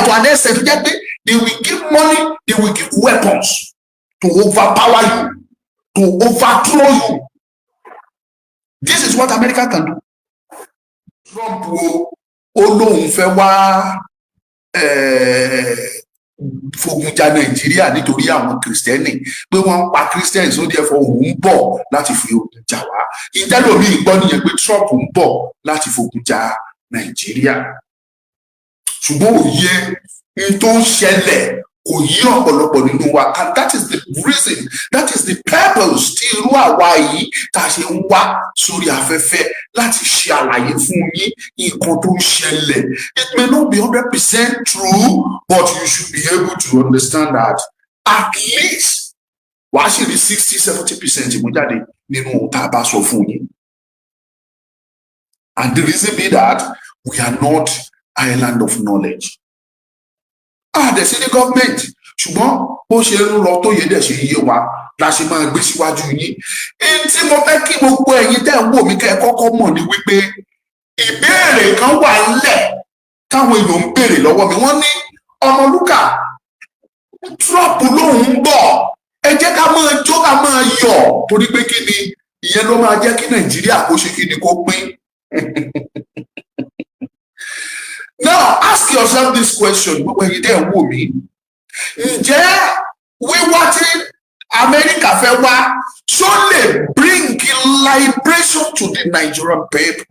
to an extent tó jẹ́ pé they will give money, they will give weapons to overpower you, to overthrow you. This is what America can do. Trump wo ó lóun fẹ́ wá fogun ja Nàìjíríà nítorí àwọn Kìrìsìtẹ́nì, pé wọ́n ń pa Christians, ó díẹ̀ fọ òun ń bọ̀ láti fi ogun jà wá. Ìtẹ́lómi gbọ́ nìyẹn pé Trump ń bọ̀ láti fogun ja Nàìjíríà, ṣùgbọ́n òye n tó ń ṣẹlẹ̀ kò yí ọ̀pọ̀lọpọ̀ nínú wa, and that is the reason, that is the purpose tí irú àwa yìí tá a ṣe ń wá sórí afẹ́fẹ́ láti ṣe àlàyé fún yín nǹkan tó ń ṣẹlẹ̀. It may not be 100% true, but you should be able to understand that at least wàá sì rí 60-70% mú jáde nínú ohun tá a bá sọ fún yín. And the reason be that we are not island of knowledge, a dẹ̀ sí ní gọ́ọ̀mẹ̀ntì, ṣùgbọ́n bó ṣe ń lọ tó yẹ dẹ̀ ṣe yé wa la ṣe máa gbé síwájú yín. Ẹni tí mo fẹ́ kí gbogbo ẹ̀yin tẹ́ ń wò mí kẹ́ ẹ kọ́kọ́ mọ̀ ní wípé ìbéèrè kan wà ńlẹ̀ táwọn èèyàn ń béèrè lọ́wọ́ mi. Wọ́n ní, "Ọmọlúkà, Trump lòun ń bọ̀, ẹ jẹ́ ká máa jó, ká máa yọ̀, torí pé kí ni ìyẹn ló máa jẹ́ kí Nàìjíríà kó ṣe kí ni, kó pín." Now ask yourself this question, gbogbo ẹ̀yin tẹ́ ẹ̀ wò mí: ǹjẹ́ wíwá tí Amẹ́ríkà fẹ́ wá, ṣó lè bring liberation to the Nigerian people?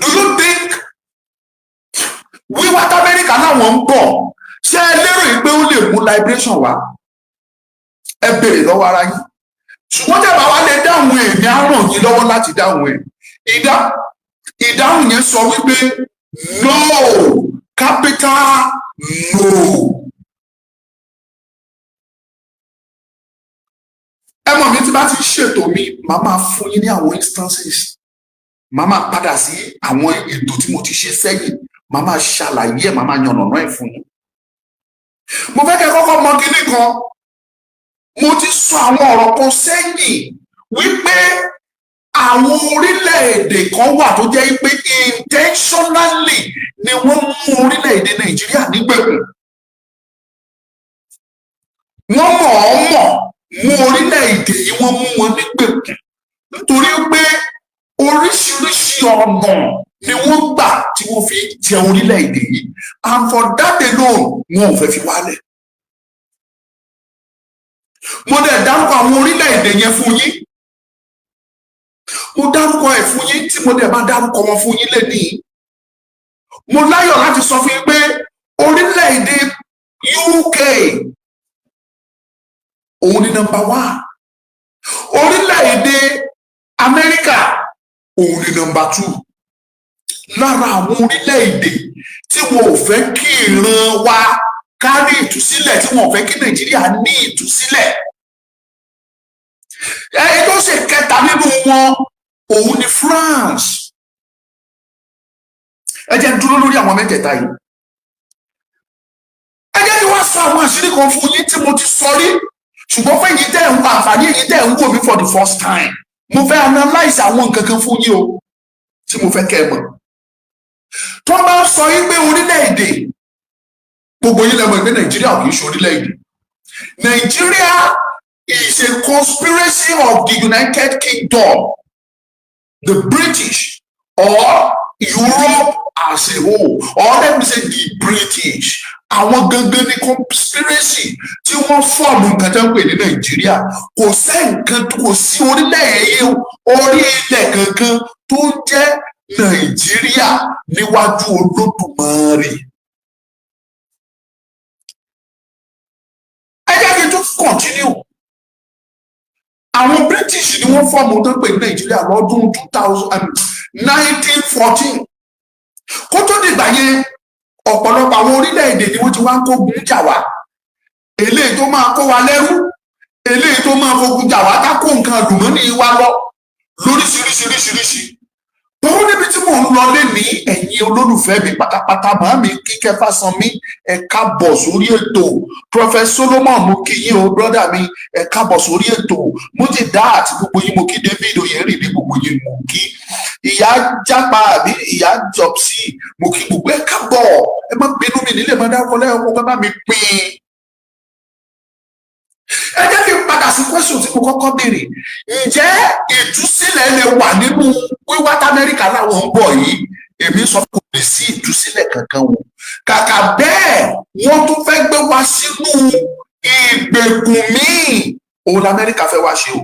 Do you think wíwá tí Amẹ́ríkà láwọn ń bọ̀, ṣé ẹ lérò yìí pé ó lè mú liberation wá? Ẹ béèrè lọ́wọ́ ara yín. Ṣùgbọ́n tẹ́ bá wá lè dáhùn, èmi á ràn yín lọ́wọ́ láti dáhùn ẹ̀. Ìdáhùn yẹn sọ wípé no, capital no. Ẹ mọ̀ mi, tí bá ti ṣètò mi, màá máa fún yín ní àwọn instances, màá máa padà sí àwọn ètò tí mo ti ṣe sẹ́yìn, màá máa ṣàlàyé ẹ̀, màá máa yànnàná ẹ̀ fún yín. Mo fẹ́ kẹ́ kọ́kọ́ mọ kinní kan. Mo ti sọ àwọn ọ̀rọ̀ kan sẹ́yìn wípé àwọn orílẹ̀-èdè kan wà tó jẹ́ pé intentionally ni wọ́n mú orílẹ̀-èdè Nàìjíríà nígbèkùn. Wọ́n mọ̀ ọ́ mọ̀ mú orílẹ̀-èdè yìí, wọ́n mú wọn nígbèkùn, nítorí pé oríṣiríṣi ọ̀nà ni wọ́n gbà tí wọ́n fi jẹ orílẹ̀-èdè yìí, and for that alone, wọn ò fẹ́ fi wálẹ̀. Mo dẹ̀ dárúkọ àwọn orílẹ̀-èdè yẹn fún yín. Mo dárúkọ ẹ̀ fún yín, tí mo dẹ̀ máa dárúkọ wọn fún yín lénìí. Mo láyọ̀ láti sọ fún yín pé orílẹ̀-èdè UK, òun ni number one. Orílẹ̀-èdè Amẹ́ríkà, òun ni number two lára àwọn orílẹ̀-èdè tí wọn ò fẹ́ kí ìran wa kárí ìtúsílẹ̀, tí wọn ò fẹ́ kí Nàìjíríà ní ìtúsílẹ̀. Ẹni tó ṣe kẹta nínú wọn, òun ni France. Ẹ jẹ́ dúró lórí àwọn mẹ́tẹ̀ẹ̀ta yìí. Ẹ jẹ́ kí wọ́n sọ àwọn àṣírí kan fún yín tí mo ti sọ rí, ṣùgbọ́n fún èyí tẹ́ ń wá àǹfààní, èyí tẹ́ ń wò mí for the first time, mo fẹ́ analyse àwọn nǹkan kan fún yín o tí mo fẹ́ kẹ́ ẹ mọ̀. Tó bá ń sọ yín pé orílẹ̀-èdè, gbogbo yín lẹ mọ̀ pé Nàìjíríà kì í ṣe orílẹ̀-èdè. Nàìjíríà is a conspiracy of the United Kingdom, the British, or Europe as a whole, or let me say the British. Àwọn gangan ní conspiracy tí wọ́n form nǹkan tó ń pè ní Nàìjíríà. Kò sí nǹkan, kò sí orílẹ̀-èdè, orí ilẹ̀ kankan tó jẹ́ Nàìjíríà níwájú Olódùmarè. Ẹ jẹ́ kí n tún continue. Àwọn British ni wọ́n form tó ń pè ní Nàìjíríà lọ́dún 1914. Kó tó dìgbà yẹn, ọ̀pọ̀lọpọ̀ àwọn orílẹ̀-èdè ni wọ́n ti wá ń kógun jà wá, eléyìí tó máa kó wa lẹ́rú, eléyìí tó máa fogun jà wá, ká kó nǹkan àlùmọ́nì wa lọ lóríṣiríṣiríṣiríṣi. Tọ́wọ́ níbi tí mò ń lọ lénìí, ẹ̀yin olólùfẹ́ mi pátápátá, màámi Kíkẹ́ Fásánmi, ẹ káàbọ̀ sórí ètò. Prophet Solomon, mo kí yín o. Brother mi, ẹ káàbọ̀ sórí ètò. Mujidat, gbogbo yín mo kí. David Oyèrìndé, gbogbo yín mo kí. Ìyá Jápa àbí Ìyá Jọpsí, mo kí gbogbo, ẹ káàbọ̀. Ẹ má bínú, mi nílé máa dárúkọ lẹ́yìn ọkọ̀, bá mi pín in. Ẹ jẹ́ kí n padà sí question tí mo kọ́kọ́ béèrè: ǹjẹ́ ìtúsílẹ̀ lè wà nínú wíwá t'Amẹ́ríkà láwọn ń bọ̀ yìí? Èmi sọ kò lè sí ìtúsílẹ̀ kankan o. Kàkà bẹ́ẹ̀, wọ́n tún fẹ́ gbé wa sínú ìgbèkùn míì. Òun l'Amẹ́ríkà fẹ́ wá ṣe o.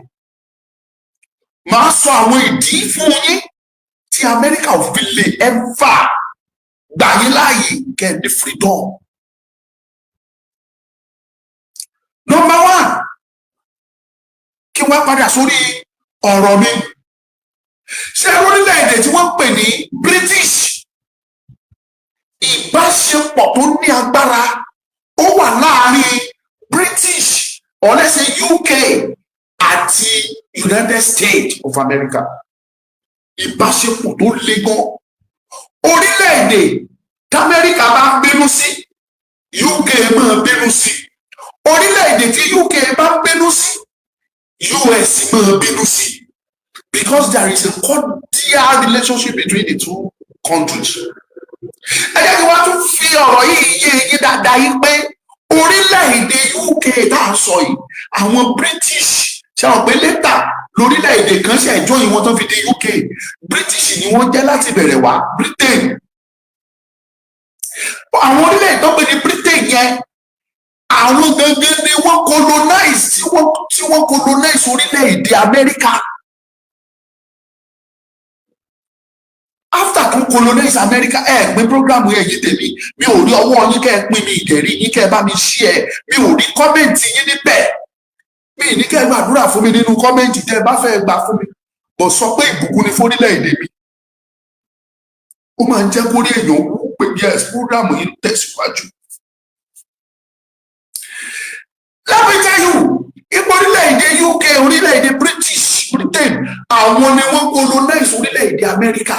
Màá sọ àwọn ìdí fún yín tí Amẹ́ríkà ò fi lè ever gbà yín láàyè kẹ́ ẹ ní freedom. Number one, kí wọ́n padà sórí ọ̀rọ̀ mi. Ṣé orílẹ̀-èdè tí wọ́n ń pè ní British, ìbáṣepọ̀ tó ní agbára ó wà láàárín British, or let's say UK, àti United States of America? Ìbáṣepọ̀ tó le gan. Orílẹ̀-èdè t'Amẹ́ríkà bá ń bínú sí, UK máa bínú sí. Orílẹ̀-èdè tí UK bá ń bínú sí, US máa bínú sí, because there is a cordial relationship between the two countries. Ẹ jẹ́ kí wọ́n tún fi ọ̀rọ̀ yìí yé yín dáadáa yìí pé orílẹ̀-èdè UK tá a sọ yìí, àwọn British, ṣe àwọn pé later lórílẹ̀-èdè kan ṣe ẹ̀jọ́ yìí wọ́n tó fi di UK. British ni wọ́n jẹ́ láti bẹ̀rẹ̀ wá, Britain. Àwọn orílẹ̀-èdè tó pè ní Britain yẹn, àwọn gangan ni wọ́n colonize, tí wọ́n colonize orílẹ̀-èdè Amẹ́ríkà. After tó colonize America, ẹ pín program yẹn yìí tèmi, mi ò rí ọwọ́ yín kẹ́ ẹ pín, mi ìdẹ̀rí yín kẹ́ ẹ bá mi share, mi ò rí comment yín níbẹ̀. Mi ní kẹ́ ẹ gbàdúrà fún mi nínú comment. Tẹ́ ẹ bá fẹ́ gbà fún mi bọ̀, sọ pé ìbùkún ni fórílẹ̀-èdè mi. Ó máa ń jẹ́ kórí èèyàn wú pé yes, program yìí tẹ̀síwájú. Let me tell you, ipò orílẹ̀-èdè UK, orílẹ̀-èdè British, Britain, àwọn ni wọ́n colonize orílẹ̀-èdè Amẹ́ríkà.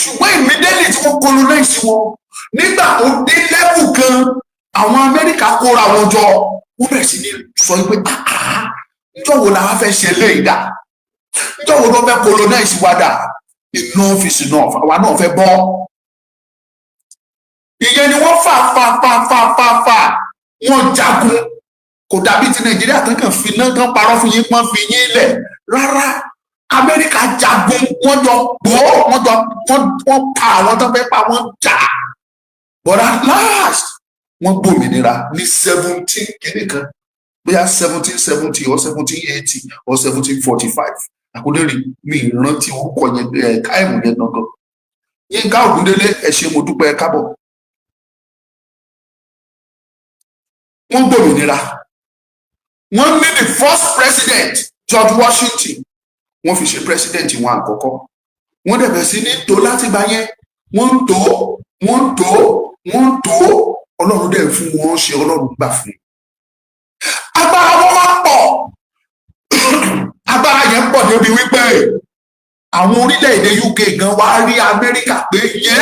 Ṣùgbọ́n immediately tí wọ́n colonize wọn, nígbà tó dé level kan, àwọn Amẹ́ríkà kóra wọn jọ, wọ́n bẹ̀rẹ̀ sí ní sọ pé, "Àá, níjọ́ wo la wá fẹ́ ṣe léyìí dà? Níjọ́ wo ló fẹ́ colonize wa dà? Enough is enough, àwa náà fẹ́ bọ́." Ìyẹn ni wọ́n fà fà fà fà fà fà, wọ́n jagun. Kò dàbí ti Nàìjíríà tán kàn fi iná tán parọ́ fún yín, pọ́n fi yín lẹ̀. Rárá, Amẹ́ríkà jagun, wọ́n jọ gbó, wọ́n jọ wọ́n pa àwọn tó fẹ́ pa wọ́n jà, but at last wọ́n gbòmìnira ní 17 kìíní kan, bóyá 1770 or 1780 or 1745. Àkúndérì mi ìrántí orúkọ yẹn ẹ káìmù yẹn gangan. Yínká Ògúndélé, ẹ ṣé, mo dúpẹ́, ẹ kábọ̀. Wọ́n gbòmìnira, wọ́n ní the first president, George Washington, wọ́n fi ṣe president wọn àkọ́kọ́. Wọ́n dẹ̀ bẹ̀rẹ̀ sí ní tó láti gbà yẹn. Wọ́n ń tó, wọ́n ń tó, wọ́n ń tó. Ọlọ́run dẹ̀ fún wọn ṣe, Ọlọ́run gbà fún un. Agbára wọn wá pọ̀. Agbára yẹn pọ̀ débi wípé àwọn orílẹ̀-èdè UK gan wá rí Amẹ́ríkà pé yẹ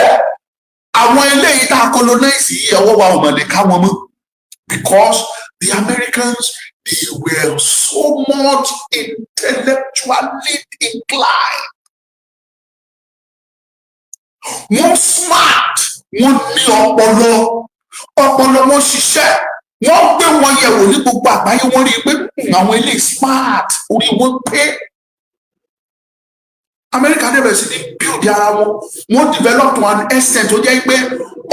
àwọn eléyìí tá a colonize yìí, ọwọ́ wa ò mọ̀ lè ká wọn mọ́, because the Americans, they were so much intellectually inclined. Wọ́n smart, wọ́n ní ọpọlọ, ọpọlọ wọn ṣiṣẹ́. Wọ́n gbé wọn yẹ̀wò ní gbogbo àgbáyé, wọ́n rí i pé àwọn eléyìí smart, orí wọn pé. Amẹ́ríkà dẹ̀ bẹ̀rẹ̀ sí ní build ara wọn. Wọ́n develop to an extent tó jẹ́ pé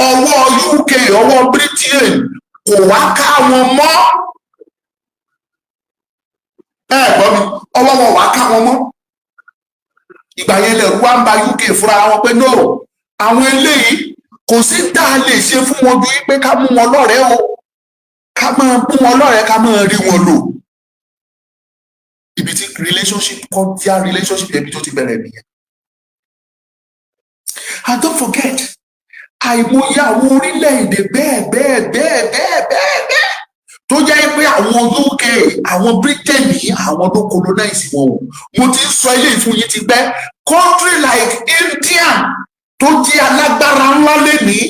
ọwọ́ UK, ọwọ́ Britain kò wá ká wọn mọ́. Ẹ gbọ́ mi, ọwọ́ wọn wá ká wọn mọ́. Ìgbà yẹn lẹ̀rú wá ń ba UK fúnra wọn pé no, àwọn eléyìí, kò sí tá a lè ṣe fún wọn ju pé ká mú wọn lọ́rẹ̀ẹ́ o, ká máa mú wọn lọ́rẹ̀ẹ́, ká máa rí wọn lò. Ibi tí relationship, cordial relationship, ibi tó ti bẹ̀rẹ̀ nìyẹn. And don't forget, àìmọye àwọn orílẹ̀-èdè bẹ́ẹ̀ bẹ́ẹ̀ bẹ́ẹ̀ bẹ́ẹ̀ bẹ́ẹ̀ bẹ́ẹ̀ tó jẹ́ pé àwọn UK, àwọn Britain yìí, àwọn ló colonize wọn o. Mo ti ń sọ eléyìí fún yín ti pẹ́. Country like India tó jẹ́ alágbára ńlá lénìí,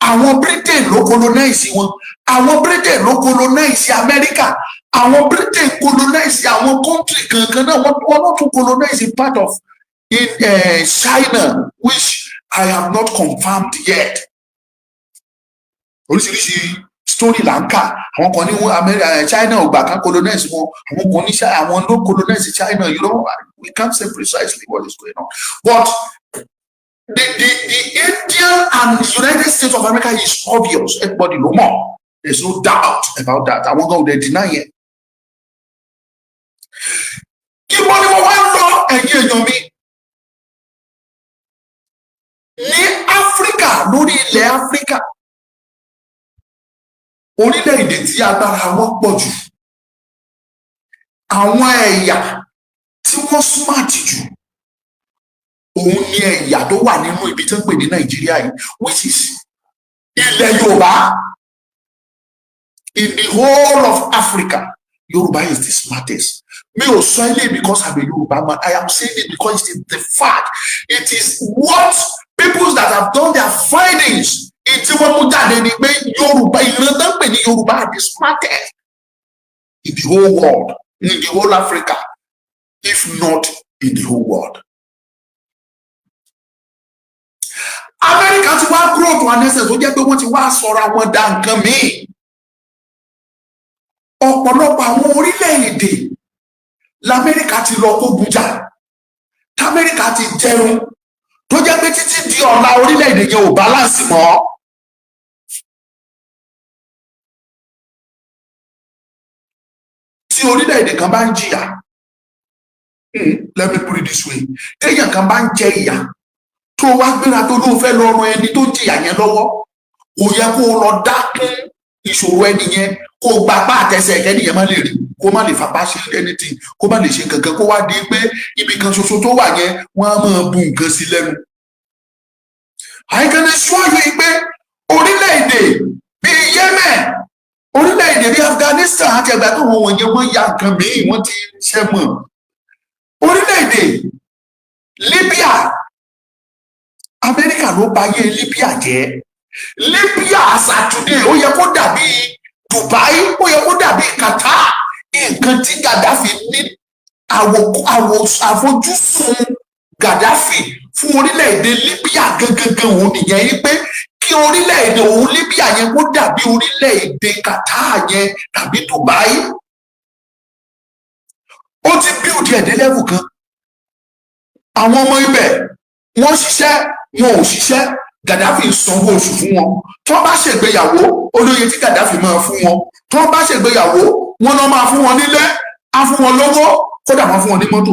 àwọn Britain ló colonize wọn. Àwọn Britain ló colonize America. Àwọn Britain colonize àwọn country kankan náà. Wọ́n náà tún colonize part of in China, which I have not confirmed yet. Oríṣiríṣi story là ń kà. Àwọn kan ní China ò gbà kan colonize wọn, àwọn kan ní àwọn ló colonize China. We can't say precisely what is going on, but the India and United States of America is obvious. Everybody ló mọ̀. There is no doubt about that. Àwọn kan ò dẹ̀ deny yẹn. Kí wọ́n ní wọ́n wá ń lọ, ẹ̀yin èèyàn mi ní Áfíríkà, lórí ilẹ̀ Áfíríkà, orílẹ̀-èdè tí agbára wọn pọ̀ jù, àwọn ẹ̀yà tí wọ́n smart jù, òun ni ẹ̀yà tó wà nínú ibi tí wọ́n ń pè ní Nàìjíríà yìí, which is ilẹ̀ Yorùbá. In the whole of Africa, Yorùbá is the smartest. Mi ò sọ eléyìí because I'm a Yorùbá man. I am saying it because it is the fact. It is what people that have done their findings, tí wọ́n mú jáde ni pé Yorùbá, ìran tó ń pè ní Yorùbá, are the smartest in the whole world, in the whole Africa, if not in the whole world. Amẹ́ríkà ti wá grow to an extent tó jẹ́ pé wọ́n ti wá sọra wọn da nǹkan míì. Ọ̀pọ̀lọpọ̀ àwọn orílẹ̀-èdè lamẹ́ríkà ti lọ kógun jà, tamẹ́ríkà ti jẹun, tó jẹ́ pé títí di ọ̀la, orílẹ̀-èdè yẹn ò balance mọ́. Tí orílẹ̀-èdè kan bá ń jìyà, let me put it this way, téèyàn kan bá ń jẹ ìyà, tó wá gbéra tó ló fẹ́ lọ ran ẹni tó ń jìyà yẹn lọ́wọ́, kò yẹ kó o lọ dákún ìṣòro ẹni yẹn, kó o gba apá àtẹsẹ̀ ẹni yẹn má lè rí, kó má lè fapá ṣe anything, kó má lè ṣe kankan, kó wá di pé ibì kan ṣoṣo tó wà yẹn, wọ́n á máa bu nǹkan sí lẹ́nu. I can assure you pé orílẹ̀-èdè bíi Yemen, orílẹ̀-èdè bíi Afghanistan àti ẹgbẹ́ tó wọ́n wọ̀nyẹn, wọ́n ya nǹkan míì, wọ́n ti ṣe mọ̀. Orílẹ̀-èdè Libya, Amẹ́ríkà ló bà ayé Libya jẹ́. Libya as at today, ó yẹ kó dàbí Dubai, ó yẹ kó dàbí Qatar. Nǹkan tí Gaddafi ní, àwò àfojúsùn Gaddafi fún orílẹ̀-èdè Libya gangan òun nìyẹn yìí, pé kí orílẹ̀-èdè òun Libya yẹn kó dàbí orílẹ̀-èdè Qatar yẹn tàbí Dubai. Ó ti build ẹ̀ dé level kan. Àwọn ọmọ ibẹ̀, wọ́n ṣiṣẹ́, wọn ò ṣiṣẹ́, Gaddafi ń sanwó oṣù fún wọn. Tí wọ́n bá ṣègbéyàwó, olóye tí Gaddafi máa fún wọn. Tí wọ́n bá ṣègbéyàwó, wọn náà máa fún wọn nílé, á fún wọn lówó, kódà wọ́n fún wọn ní mọ́tò,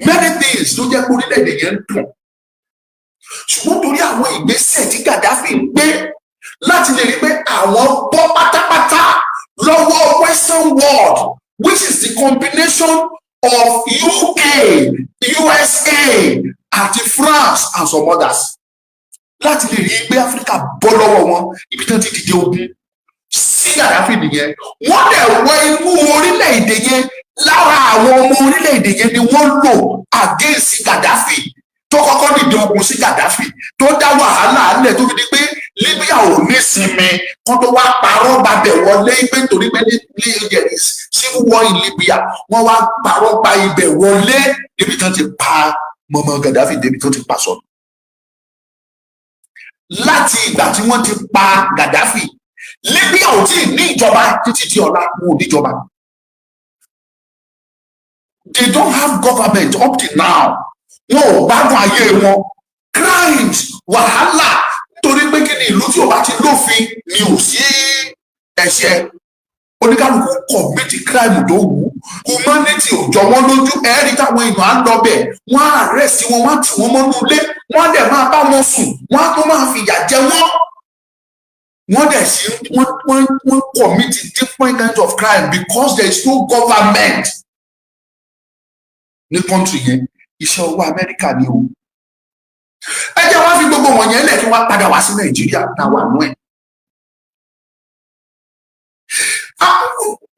many things, tó jẹ́ pé orílẹ̀-èdè yẹn ń dùn. Ṣùgbọ́n torí àwọn ìgbésẹ̀ tí Gaddafi ń gbé láti lè rí pé àwọn bọ́ pátápátá lọ́wọ́ Western world, which is the combination of UK, USA àti France and some others, láti lè rí pé Áfíríkà bọ́ lọ́wọ́ wọn, ibi tí wọ́n ti dìde ogun sí Gaddafi nìyẹn. Wọ́n dẹ̀ wọ inú orílẹ̀-èdè yẹn. Lára àwọn ọmọ orílẹ̀-èdè yẹn ni wọ́n lò against Gaddafi, tó kọ́kọ́ dìde ogun sí Gaddafi, tó dá wàhálà alẹ̀, tó fi di pé Libya ò ní sinmi kán tó wá parọ́ gbabẹ̀ wọlé, pé nítorí pé ní there is civil war in Libya, wọ́n wá parọ́ gba ibẹ̀ wọlé débi tán ti pa mọ̀mọ́ Gaddafi, débi tán ti pa sọ̀nù. Láti ìgbà tí wọ́n ti pa Gaddafi, Libya ò tí ì ní ìjọba títí di ọ̀la. Wọn ò níjọba. They don't have government up till now. Wọn ò gbádùn ayé wọn, crimes, wàhálà, nítorí pé kí ni? Ìlú tí ò bá ti lófin ni ò sí ẹ̀ṣẹ̀. Oníkálukú commit crime tó wù. Humanity ò jọ wọ́n lójú. Ẹ̀rí táwọn èèyàn á lọ bẹ̀, wọ́n á arrest wọn, wọ́n á tì wọ́n mọ́nú ilé, wọ́n á dẹ̀ máa bá wọn sùn, wọ́n á tó máa fìyà jẹ wọ́n. Wọ́n dẹ̀ sí wọ́n commit different kinds of crime because there is no government ní country yẹn. Iṣẹ́ ọwọ́ Amẹ́ríkà ni o. Ẹ jẹ́ wá fi gbogbo wọ̀nyẹn lẹ̀ kí wọ́n padà wá sí Nàìjíríà táwa nú ẹ̀.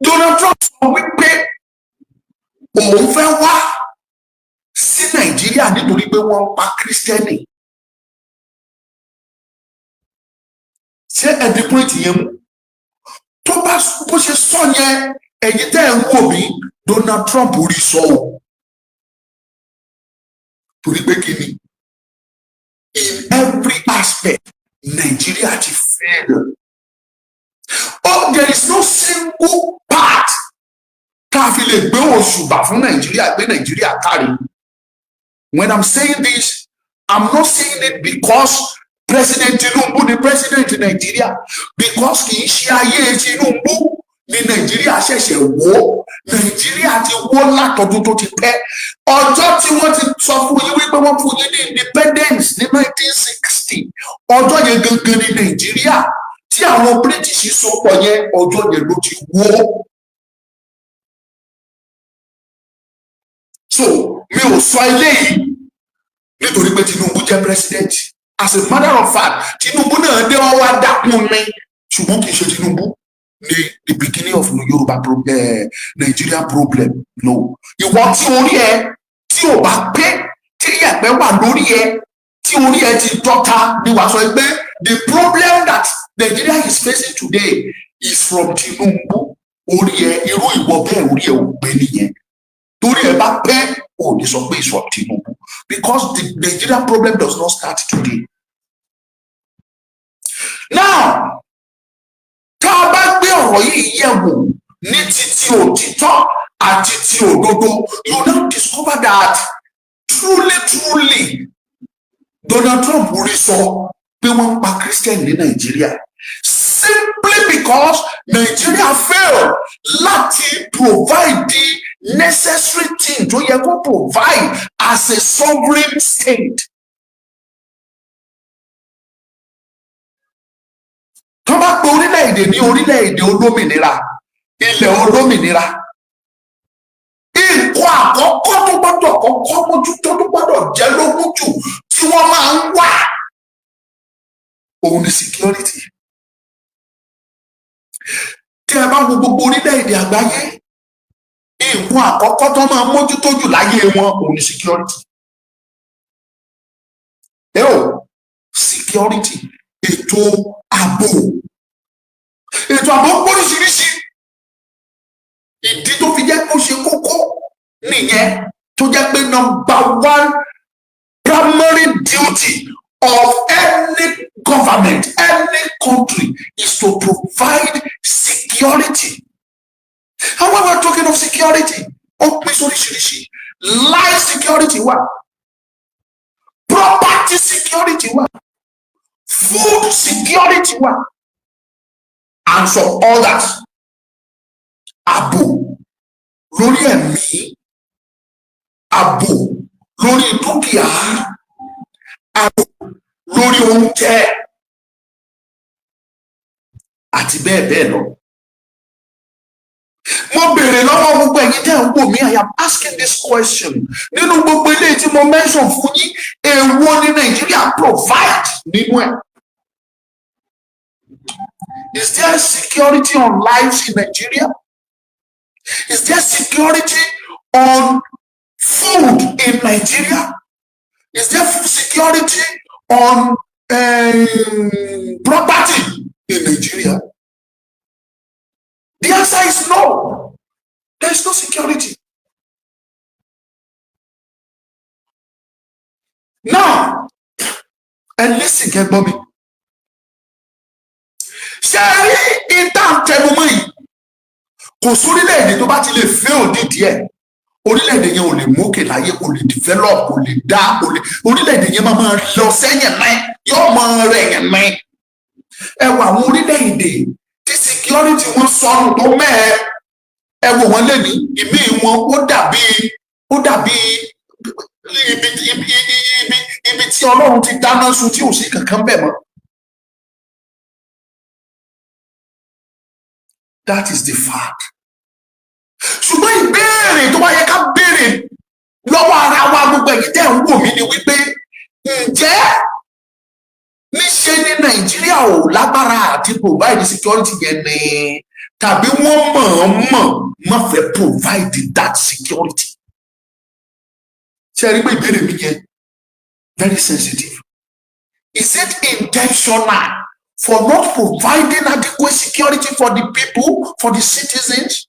Donald Trump sọ wípé òun fẹ́ wá sí Nàìjíríà nítorí pé wọ́n pa Kírísítẹ́nì. Ṣé ẹ̀dín point yẹn mú? Tó bá bó ṣe sọ yẹn, ẹ̀yin tẹ́ ẹ̀ ń wò mí, Donald Trump rí sọ o, torí pé kí ni? In every aspect, Nigeria ti fail. Oh, there is no single part tá a fi lè gbé òṣùbà fún Nàìjíríà gbé Nàìjíríà kárí. When I'm saying this, I'm not saying it because President Tinubu ni president Nàìjíríà, because kì í ṣe ayé Tinubu ní Nàìjíríà ṣẹ̀ṣẹ̀ wó. Nàìjíríà ti wó látọdún tó ti pẹ́. Ọjọ́ tí wọ́n ti sọ fún yín wípé wọ́n fún yín ní independence ní 1960, ọjọ́ yẹn gangan ní Nàìjíríà tí àwọn British so pọ̀ yẹn, ọjọ́ yẹn ló ti wó. So mi ò sọ eléyìí nítorí pé Tinubu jẹ́ president. As a matter of fact, Tinubu náà dé, wọ́n wá dákun ní, ṣùgbọ́n kì í ṣe Tinubu ní the beginning of Yorùbá problem, Nigeria problem, no. Ìwọ tí orí ẹ tí ò bá pé, tí yẹ̀pẹ̀ wà lórí ẹ, tí orí ẹ ti dọ́ta ni wàá sọ pé the problem that Nigeria is facing today is from Tinubu. Orí ẹ, irú ìwọ bẹ́ẹ̀, orí ẹ ò pé nìyẹn. Torí ẹ bá pẹ́, ò ní sọ pé it's from Tinubu, because the Nigerian problem does not start today. Now, tá a bá gbé ọ̀rọ̀ yìí yẹ̀ wò ní ti òtítọ́ àti ti òdodo, you now discover that truly, truly, Donald Trump rí sọ pé wọ́n ń pa Christian ní Nàìjíríà simply because Nigeria fail láti provide the necessary thing tó yẹ kó provide as a sovereign state. Tó bá pe orílẹ̀-èdè ní orílẹ̀-èdè olómìnira, ilẹ̀ olómìnira, nǹkan àkọ́kọ́ tó gbọ́dọ̀ kọ́kọ́ mójútó, tó gbọ́dọ̀ jẹ́ lógún jù tí wọ́n máa ń wà, òun ni security. Tí ẹ bá wo gbogbo orílẹ̀-èdè àgbáyé, nǹkan àkọ́kọ́ tó máa mójútó jù láyé wọn, òun ni security. Ẹ o, security, ètò ààbò. Ètò ààbò póríṣiríṣi. Ìdí tó fi jẹ́ kó ṣe kókó nìyẹn, tó jẹ́ pé number one primary duty of any government, any country, is to provide security. And when we're talking of security, ó pín sóríṣiríṣi. Life security wà, property security wà, food security wà, and some others. Ààbò lórí ẹ̀mí, ààbò lórí dúkìá, ààbò lórí oúnjẹ àti bẹ́ẹ̀ bẹ́ẹ̀ lọ. Mo béèrè lọ́wọ́ gbogbo ẹ̀yin tẹ́ ń wò mí, I am asking this question: nínú gbogbo eléyìí tí mo mention fún yín, èwo ni Nàìjíríà provide nínú ẹ̀? Is there security on lives in Nigeria? Is there security on food in Nigeria? Is there security on property in Nigeria? The answer is no. There is no security. Now, ẹ listen, kẹ́ gbọ́ mi. Ṣé ẹ rí ìta tẹnumọ́ yìí? Kò sórílẹ̀-èdè tó bá ti lè fail nídìí ẹ̀. Orílẹ̀-èdè yẹn ò lè mókè láyé, kò lè develop, kò lè dá, kò lè, orílẹ̀-èdè yẹn máa máa lọ sẹ́yìn mẹ́, yóò máa rẹ̀ yẹn mẹ́. Ẹ wọ àwọn orílẹ̀-èdè tí security wọn sọnù tó mẹ́ẹ̀, ẹ wò wọ́n lẹ́ni ìmí wọn, ó dàbí ibi tí Ọlọ́run ti dáná sun, tí ò sí kankan bẹ̀ mọ́. That is the fact. Ṣùgbọ́n ìbéèrè tó bá yẹ ká béèrè lọ́wọ́ ara wa, gbogbo ẹ̀yin tẹ́ ń wò mí, ni wípé ǹjẹ́ níṣe ní Nàìjíríà ò lágbára àti provide security yẹn ni, tàbí wọ́n mọ̀ọ́mọ̀ má fẹ́ provide that security? Ṣé ẹ rí pé ìbéèrè mi yẹn very sensitive? Is it intentional for not providing adequate security for the people, for the citizens,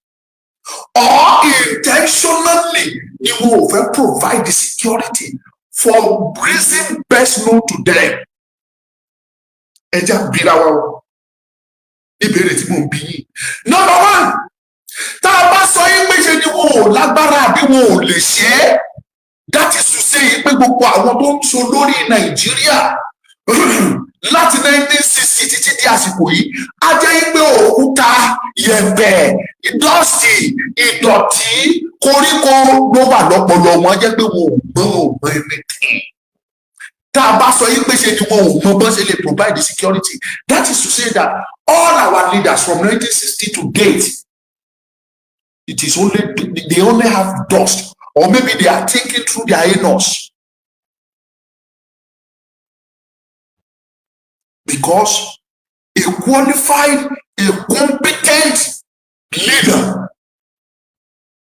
or intentionally ni wọn ò fẹ́ provide the security For reason best known to them. Ẹ já bíra wa o, ìbéèrè tí mò ń bí yín. Number one, tá a bá sọ yín pé ṣe ni wọn ò lágbára àbí wọn ò lè ṣe é, that is to say pé gbogbo àwọn tó ń so lórí Nàìjíríà láti 1960 títí di àsìkò yìí, á jẹ́ pé òkúta, yẹ̀pẹ̀, dust, ìdọ̀tí, koríko ló wà lọ́pọlọ wọn. Á jẹ́ pé wọn ò gbọ́n, ò mọ anything. Tá a bá sọ yìí pé ṣe ni wọn ò mọ bọ́n ṣe lè provide the security, that is to say that all our leaders from 1960 to date, it is only they only have dust, or maybe they are thinking through their anus, because a qualified, a competent leader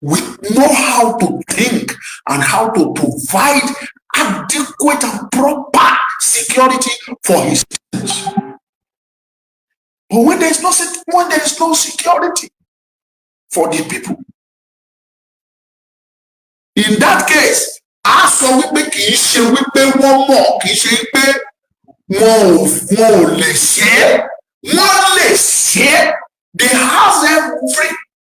will know how to think and how to provide adequate and proper security for his citizens. But when there is no security for the people, in that case, a sọ wípé kì í ṣe wípé wọ́n mọ̀, kì í ṣe wípé wọn ò lè ṣe é. Wọ́n lè ṣe é. They have every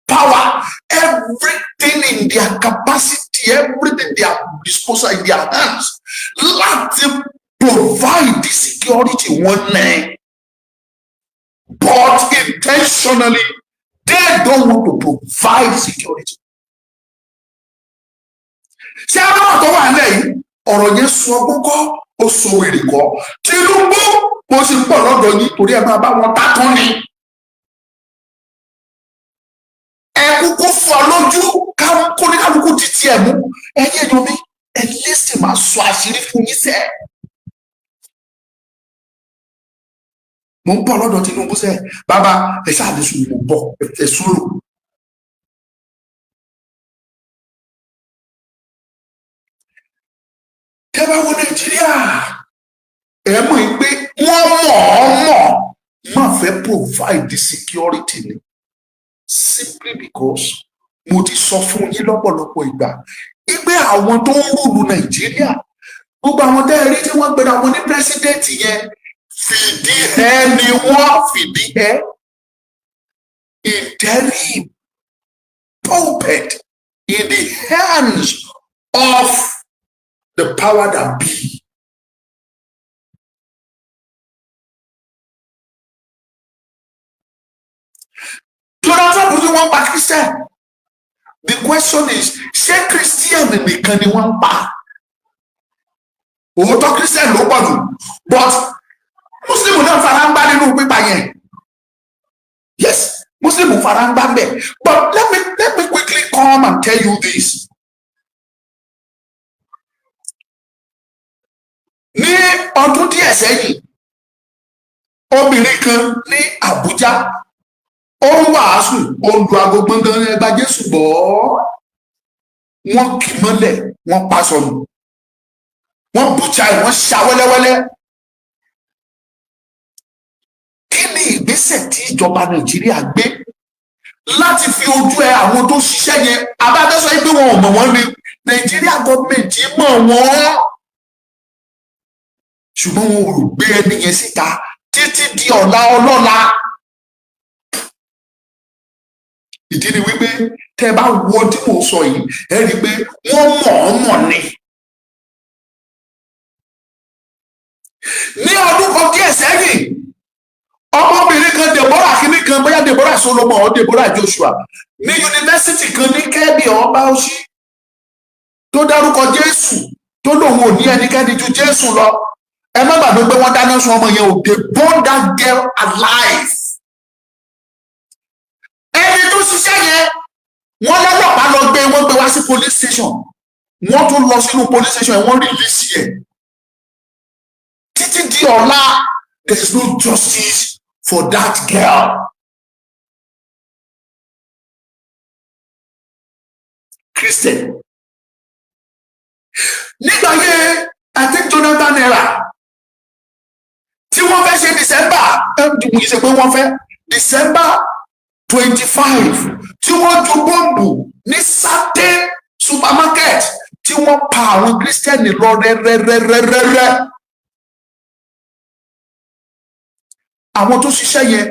power, everything in their capacity, everything in their disposal, in their hands, láti provide the security wọn ní, but intentionally they don't want to provide security. Ṣé aláwọ̀ tó wà nílẹ̀ yìí, ọ̀rọ̀ yẹn sọ ọgbọ́n kọ́, ó sọ wèrè kọ́. Tinubu, mo sì ń bọ̀ lọ́dọ̀ yín, torí ẹ máa bá wọn tátán ni. Ẹ kúkú fọ́ lójú, kóníkálukú ti tiẹ̀ mú. Ẹ̀yin èèyàn mi, ẹ lẹ́sìn, máa sọ àṣírí fún yín sẹ́ẹ̀. Mo ń bọ̀ lọ́dọ̀ Tinubu sẹ́ẹ̀. Bàbá, ẹ ṣáà lè sùn, mo bọ̀, ẹ sùúrù. Tẹ́ bá wo Nàìjíríà, ẹ mọ̀ pé wọ́n mọ̀ ọ́ mọ̀ má fẹ́ provide the security ni, simply because mo ti sọ fún yín lọ́pọ̀lọpọ̀ ìgbà wípé àwọn tó ń rule Nàìjíríà, gbogbo àwọn tẹ́ ẹ rí tí wọ́n gbéra wọn ní president yẹn, fìdí ẹ ni wọ́n, fìdí ẹ, interim puppet in the hands of the power that be. Donald Trump ní wọ́n pa Christian. The question is, ṣé Christian nìkan ni wọ́n ń pa? Òótọ́, Christian ló pọ̀ jù, but Muslim náà fara ń gbá nínú pípa yẹn. Yes, Muslim fara ń gbá bẹ́ẹ̀. But let me quickly come and tell you this. Ní ọdún díẹ̀ sẹ́yìn, obìnrin kan ní Àbújá, ó ń wàásù, ó ń lu aago gbọ̀ngàn, "Ẹ gba Jésù gbọ́." Wọ́n kì í mọ́lẹ̀, wọ́n pa sọnù, wọ́n bùchà ẹ̀, wọ́n ṣá wẹ́lẹ́wẹ́lẹ́. Kí ni ìgbésẹ̀ tí ìjọba Nàìjíríà gbé láti fi ojú ẹ àwọn tó ṣiṣẹ́ yẹn? Abájọ́ sọ pé wọn ò mọ̀ wọ́n ni. Nàìjíríà gọọmenti mọ̀ wọ́n, ṣùgbọ́n wọn ò gbé ẹni yẹn síta títí di ọ̀la ọlọ́la. Ìdí ni wípé tẹ́ ẹ bá wo tí mò ń sọ yìí, ẹ rí i pé wọ́n mọ̀ ọ́n mọ̀ ni. Ní ọdún kan díẹ̀ sẹ́yìn, ọmọbìnrin kan, Deborah kínní kan, bóyá Deborah Solomon or Deborah Joshua, ní yunifásitì kan ní Kebbi or Bauchi, tó dárúkọ Jésù, tó lòun ò ní ẹnikẹ́ni ju Jésù lọ. Ẹ má gbàgbé pé wọ́n dáná sun ọmọ yẹn o. They burn that girl alive. Ẹni tó ṣiṣẹ́ yẹn, wọ́n lọ́lọ́pàá lọ gbé, wọ́n gbé wá sí police station. Wọ́n tún lọ sínú police station, wọ́n release ẹ̀. Títí di ọ̀la, there is no justice for that girl. Christian nígbà yẹn, I think Jonathan era, tí wọ́n fẹ́ ṣe December, mo ṣe pé wọ́n fẹ́ December 25, tí wọ́n ju bọ́ǹbù ní certain supermarket, Tí wọ́n pa àwọn Christian lọ rẹ́rẹ́rẹ́rẹ́rẹ́. Àwọn tó ṣiṣẹ́ yẹn,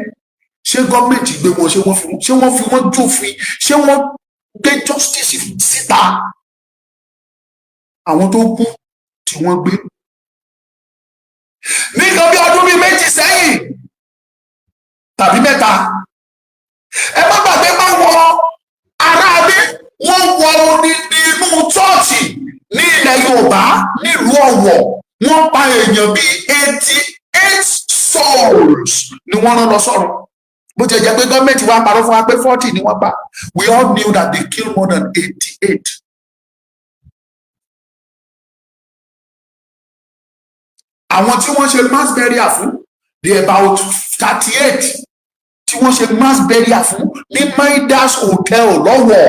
ṣé gọ́ọ̀mẹ̀ntì gbé wọn? Ṣé wọ́n fi wọ́n jófin? Ṣé wọ́n gbé justice síta? Àwọn tó kú tí wọ́n gbé nǹkan bí ọdún bíi 2 sẹ́yìn tàbí 3, ẹ má gbàgbé, má wọ aráabí, wọ́n wọ odidi inú chọ́ọ̀chì ní ilẹ̀ Yorùbá, nílùú Ọ̀wọ̀. Wọ́n pa èèyàn bíi 88 souls ni wọ́n rán lọ sọ́run. Bó ti jẹ́ pé gọ́ọ̀mẹ̀ntì wa parọ́ fún wa pé 40 ni wọ́n pa, we all knew that they killed more than 88. Àwọn tí wọ́n ṣe mass burial fún, they about 38 tí wọ́n ṣe mass burial fún ní Midas Hotel lọ́wọ́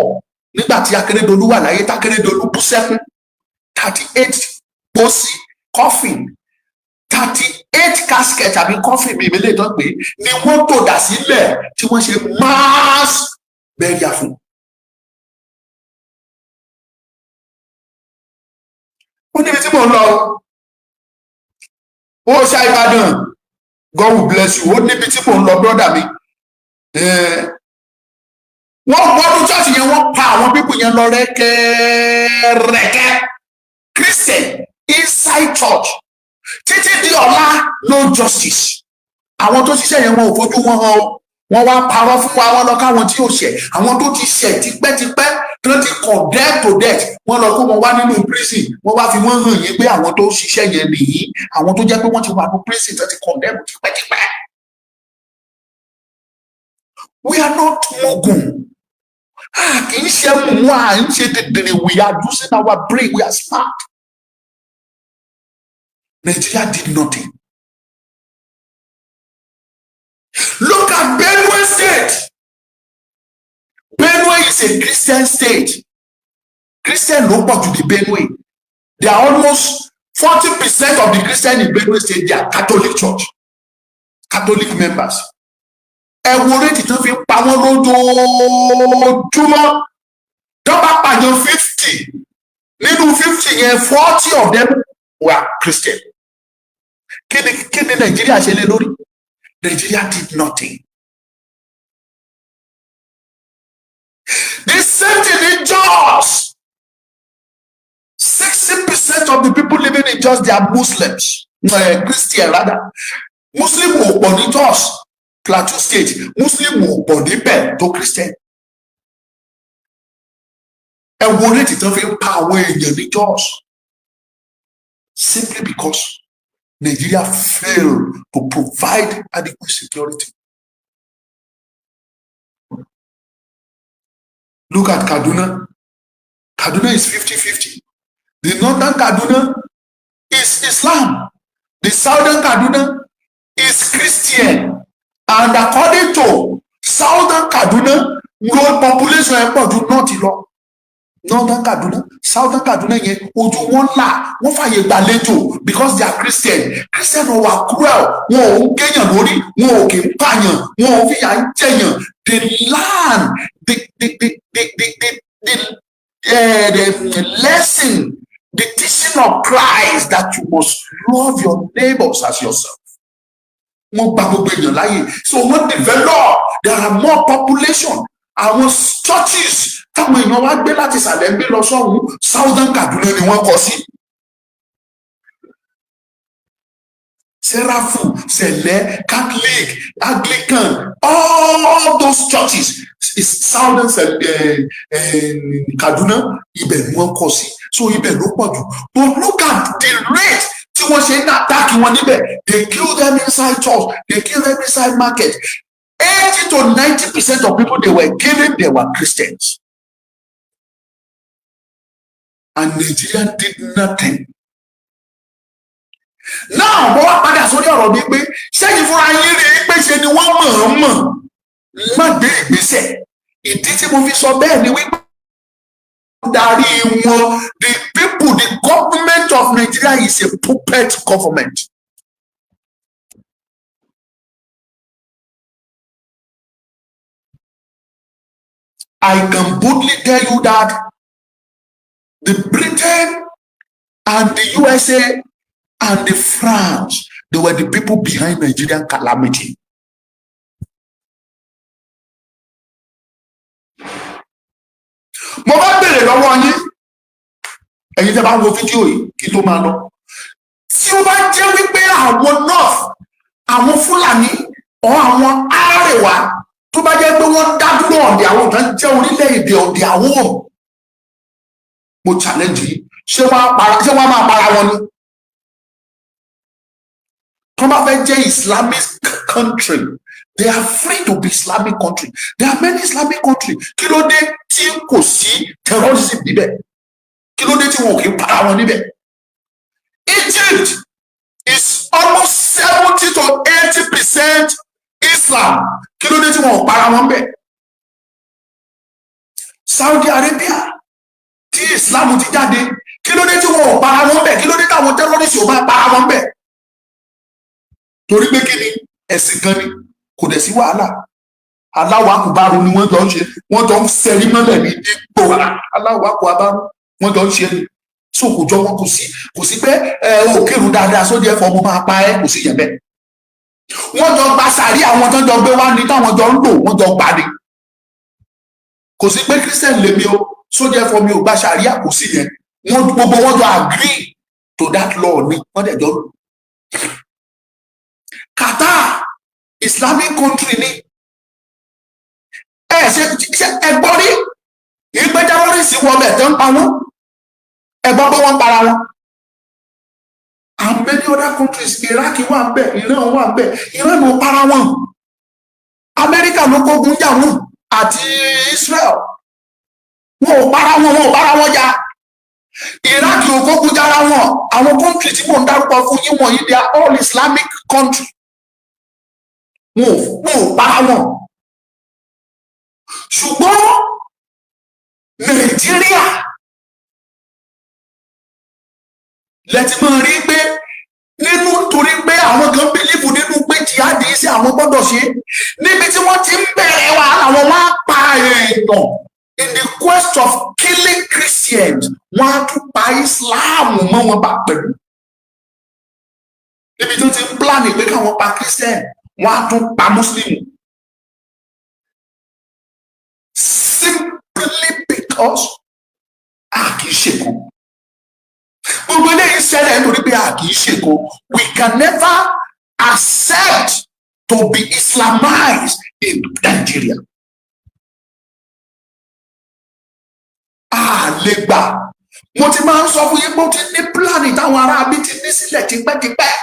nígbà tí Akérédolú wà láyé, tákérédolú bú sẹ́kún. 38 pósí, coffin, 38 casket àbí coffin mi ìmílẹ̀ tó pé ni wọ́n tò dà sílẹ̀ tí wọ́n ṣe mass burial fún. Ó níbi tí mò ń lọ. Ó ṣá Ìbàdàn, God will bless you. Ó níbi tí mò ń lọ, brother mi. Wọ́n wọnú church yẹn, wọ́n pa àwọn people yẹn lọ rẹ́kẹ́rẹ́kẹ́, Christian inside church. Títí di ọ̀la, no justice. Àwọn tó ṣiṣẹ́ yẹn, wọn ò fojú wọn hàn o. Wọ́n wá parọ́ fún wa, wọ́n lọ káwọn tí ò ṣẹ̀, àwọn tó ti ṣẹ̀ tipẹ́tipẹ́, tó ti condemn to death, wọ́n lọ kó wọn wá nínú prison. Wọ́n wá fi wọ́n hàn yín pé àwọn tó ṣiṣẹ́ yẹn nìyí, àwọn tó jẹ́ pé wọ́n ti wà ní prison, tó ti condemn tipẹ́tipẹ́. We are not mugun. A kì í ṣe mumu, à ń ṣe dìndìnrín. We are using our brain, we are smart. Nigeria did nothing. Look at Benue State. Benue is a Christian state. Christian ló pọ̀ jù ní Benue. They are almost 40% of the Christian in Benue State, they are Catholic Church, Catholic members. Ẹ wo rate tó fi ń pa wọ́n lójoojúmọ́. Tó bá pààyàn 50, nínú 50 yẹn, 40 of them were Christian. Kí ni Nàìjíríà ṣe lé lórí? Nigeria did nothing. The same thing in Jos. 60% of the people living in Jos, they are Muslims, Christian rather. Muslim ò pọ̀ ní Jos, Plateau State. Muslim ò pọ̀ níbẹ̀ tó Christian. Ẹ wo rate tó fi ń pa àwọn èèyàn ní Jos, simply because Nigeria failed to provide adequate security. Look at Kaduna. Kaduna is 50-50. The northern Kaduna is Islam. The southern Kaduna is Christian. And according to southern Kaduna, no population ẹ̀ pọ̀ ju north lọ. Northern Kaduna, southern Kaduna yẹn, ojú wọn là, wọ́n fàyè gbàlejò because they are Christian. Christian ò wà cruel, wọn ò ń géyàn lórí, wọn ò kì í pààyàn, wọn ò fìyà ń jẹyàn. The land, the lesson, the teaching of Christ that you must love your neighbors as yourself. Wọ́n gba gbogbo èèyàn láàyè, so wọ́n develop. There are more population. Àwọn churches táwọn èèyàn wá gbé láti ìsàlẹ̀ ń gbé lọ sọ́hún, southern Kaduna ni wọ́n kọ sí. Serafu, Sẹ̀lẹ̀, Catholic, Anglican, all those churches is southern Kaduna, ibẹ̀ ni wọ́n kọ sí, so ibẹ̀ ló pọ̀ jù. But look at the rate tí wọ́n ṣe ń attack wọn níbẹ̀. They kill them inside church, they kill them inside market. 80 to 90% of people they were killing, they were Christians, and Nigeria did nothing. Now, mo wá padà sórí ọ̀rọ̀ mi pé sẹ́yìn fúnra yín rí i pé ṣe ni wọ́n mọ̀-ọ́n-mọ̀ má gbé ìgbésẹ̀. Ìdí tí mo fi sọ bẹ́ẹ̀ ni wípé darí wọn, the people, the government of Nigeria is a puppet government. I can boldly tell you that The Britain and the USA and the France, they were the people behind Nigerian calamity. Mo bá béèrè lọ́wọ́ yín, ẹ̀yin tẹ́ bá ń wo fídíò yìí, kí tó máa lọ, tí ó bá jẹ́ wípé àwọn North, àwọn Fúlàní or àwọn Àrèwá, tó bá jẹ́ pé wọ́n dá dúró ọ̀dẹ̀ àwọn kan jẹ́ orílẹ̀-èdè ọ̀dẹ̀ àwọn, mo challenge yìí, ṣé wọ́n á máa para wọn ni? Tó bá fẹ́ jẹ́ Islamic country, they are free to be Islamic country. There are many Islamic country. Kí ló dé tí kò sí terrorism níbẹ̀? Kí ló dé tí wọn ò kí ń para wọn níbẹ̀? Egypt is almost 70 to 80% Islam. Kí ló dé tí wọn ò para wọn bẹ̀? Saudi Arabia tí Islam ti jáde, kí ló dé tí wọn ò para wọn bẹ̀? Kí ló dé táwọn terrorists ò máa para wọn bẹ̀? Torí pé kí ni? Ẹ̀sìn kan ni, kò dẹ̀ sí wàhálà. Allahu Akbar ni wọ́n jọ ń ṣe, wọ́n jọ ń sẹ́rí mọ́lẹ̀ ní ipò. Allahu Akbar wọ́n jọ ń ṣe ni. So kò jọ wọn, kò sí pé ẹ ò kírun dáadáa sóde ẹ̀fọ́ mo máa pa ẹ́, kò sí yẹn bẹ́ẹ̀. Wọ́n jọ gba sàrí àwọn tó jọ gbé wá ní táwọn jọ ń lò, wọ́n jọ gbà ní. Kò sí pé Christian lèmi o, sóde ẹ̀fọ́ mi ò gba sàríà, kò sí yẹn. Wọ́n gbogbo wọn jọ agree to that law ni, wọ́n dẹ̀ jọ lò. Qatar, Islamic country ni. Ẹ ṣe ẹ gbọ́ rí ìgbẹ́ terrorist wọ ọbẹ̀ tó ń pa wọ́n? Ẹ gbọ́ pé wọ́n para wọn? And many other countries, Iraq wà ń bẹ̀, Iran wà ń bẹ̀. Iran ló para wọn, Amẹ́ríkà ló kógun jà wọ́n àti Israel. Wọn ò para wọn, wọn ò para wọn jà. Iraq ò kógun jára wọn. Àwọn country tí mò ń dárúkọ fún yín wọ̀nyí, they are all Islamic country. Wọn ò para wọn. Ṣùgbọ́n Nàìjíríà lẹ́tí máa rí pé nínú, torí pé àwọn kan believe nínú pé jihadi sí àwọn gbọ́dọ̀ ṣe, níbi tí wọ́n ti ń bẹ̀rẹ̀ wàhálà wọn, wọ́n á pa èèyàn. In the quest of killing Christians, wọ́n á tún pa Islam mọ́ wọn bá pẹ̀lú. Níbi tó ti ń plan pé káwọn pa Christian, wọ́n á tún pa Muslim, simply because a kì í ṣèkó. Gbogbo eléyìí ṣẹlẹ̀ nítorí pé a kì í ṣèkó. We can never accept to be Islamized in Nigeria. A lè gbà. Mo ti máa ń sọ fún yín pé ó ti ní plan táwọn aráabí ti ní sílẹ̀ tipẹ́tipẹ́.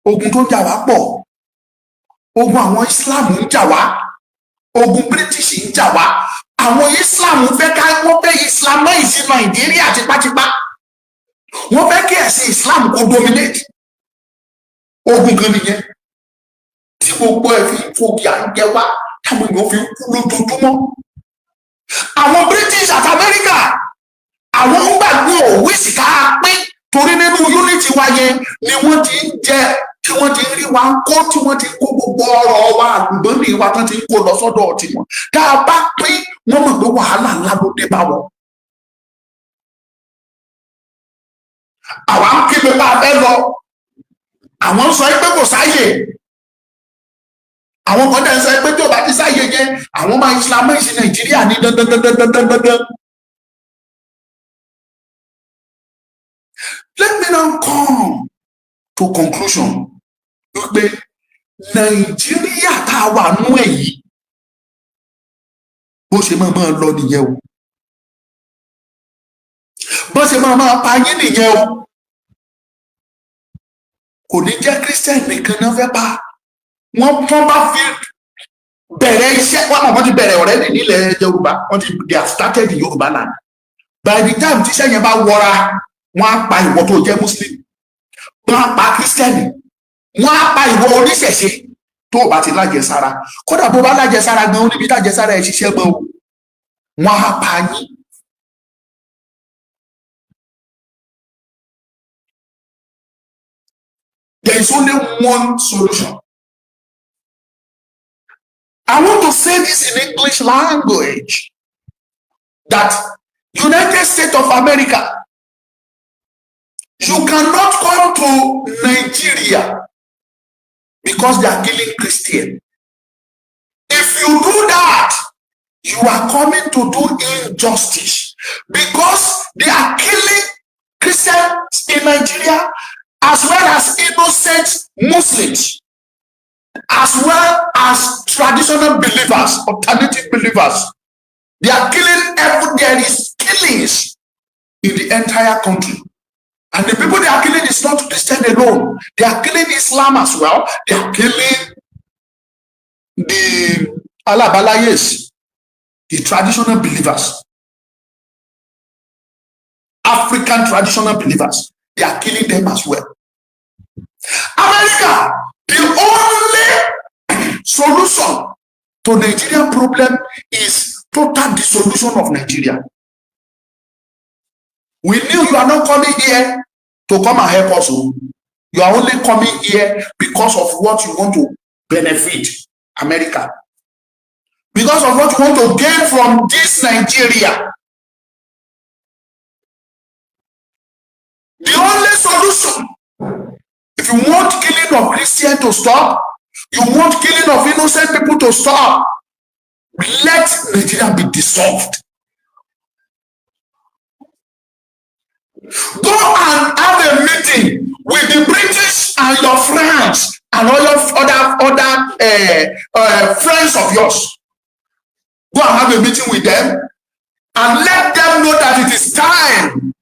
Ogun tó ń jà wá pọ̀. Ogun àwọn Islam ń jà wá, ogun British ń jà wá. Àwọn Islam fẹ́ ká, wọ́n fẹ́ Islamize Nàìjíríà tipátipá, wọ́n fẹ́ kí ẹ̀sìn Islam kó dominate. Ogun kan nìyẹn tí gbogbo ẹ̀ fi fòkì à ń jẹ wá, táwọn èèyàn fi ń kú lójoojúmọ́. Àwọn British àti America, àwọn ń gbàgbé òwe sì ká pín, torí nínú unity wa yẹn ni wọ́n ti ń jẹ, tí wọ́n ti ń rí wa kó, tí wọ́n ti kó gbogbo ọrọ̀ wa, àlùmọ́nì wa tán ti ń kó lọ sọ́dọ̀ tiwọn. Tá a bá pín, wọ́n mọ̀ pé wàhálà ńlá ló dé bá wọn. Àwa ń kígbe bá a fẹ́ lọ, àwọn ń sọ pé kò sáyè. Àwọn kan dẹ̀ ń sọ pé tí ò bá ti sáyè yẹn, àwọn máa Islamize Nàìjíríà ní dandan dandan dandan dandan. Let me now come to conclusion wípé Nàìjíríà tá a wà nú ẹ̀ yìí, bó ṣe máa máa lọ nìyẹn o, bó ṣe máa máa pa yín nìyẹn o. Kò ní jẹ́ Christian nìkan náà fẹ́ pa wọ́n. Tán bá fi bẹ̀rẹ̀ iṣẹ́ wọ́n mọ̀, wọ́n ti bẹ̀rẹ̀ already nílẹ̀ Yorùbá. Wọ́n ti, they have started in Yorùbá land. By the time tíṣẹ́ yẹn bá wọra, wọ́n á pa ìwọ tó jẹ́ Muslim, wọ́n á pa Christian, wọ́n á pa ìwọ oníṣẹ̀ṣe tó o bá ti lájẹsára. Kódà bó bá lájẹsára gan, níbi tájẹsára ẹ̀ ṣiṣẹ́ mọ́ o, wọ́n á pa yín. There is only one solution. I want to say this in English language, that United States of America, you cannot come to Nigeria because they are killing Christian. If you do that, you are coming to do injustice, because they are killing Christians in Nigeria as well as innocent Muslims, as well as traditional believers, alternative believers. They are killing every, there is killings in the entire country. And the people they are killing is not Christian alone. They are killing Islam as well. They are killing the Alabalayes, the traditional believers. African traditional believers. They are killing them as well. America, the only solution to Nigerian problem is total dissolution of Nigeria. We knew you are not coming here to come and help us o. You are only coming here because of what you want to benefit, America, because of what you want to gain from this Nigeria. The only solution, if you want killing of Christian to stop, you want killing of innocent people to stop, let Nigeria be dissolved. Go and have a meeting with the British and your friends and all your other friends of yours. Go and have a meeting with them and let them know that it is time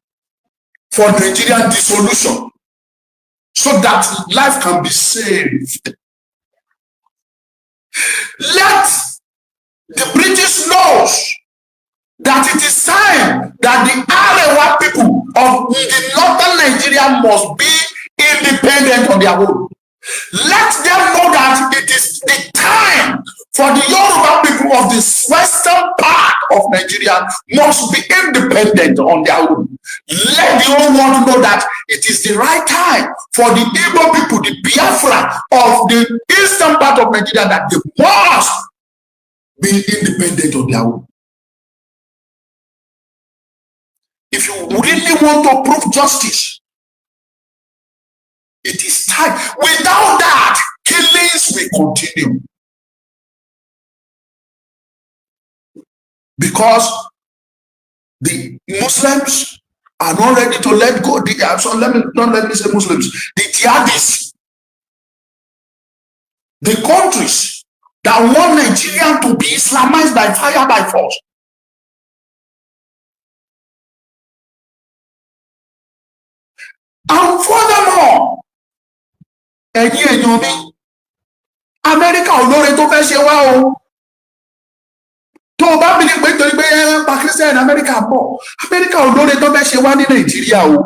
for Nigerian dissolution so that life can be saved. Let the British knows that it is time that the Arewa people of the northern Nigeria must be independent on their own. Let them know that it is the time for the Yoruba people of the western part of Nigeria must be independent on their own. Let the whole world know that it is the right time for the Igbo people, the Biafra of the eastern part of Nigeria, that they must be independent on their own. If you really want to prove justice, it is time. Without that, killings will continue. Because the Muslims are not ready to let go. So let me not let me say Muslims, the jihadists, the countries that want Nigeria to be Islamized by fire, by force. And furthermore, ẹ̀yin èèyàn mi, Amẹ́ríkà olóore tó fẹ́ ṣe wá o. Tó o bá bìlí pé torí pé ẹ pa Christian, Amẹ́ríkà bọ̀, Amẹ́ríkà olóore tó fẹ́ ṣe wá ní Nàìjíríà o.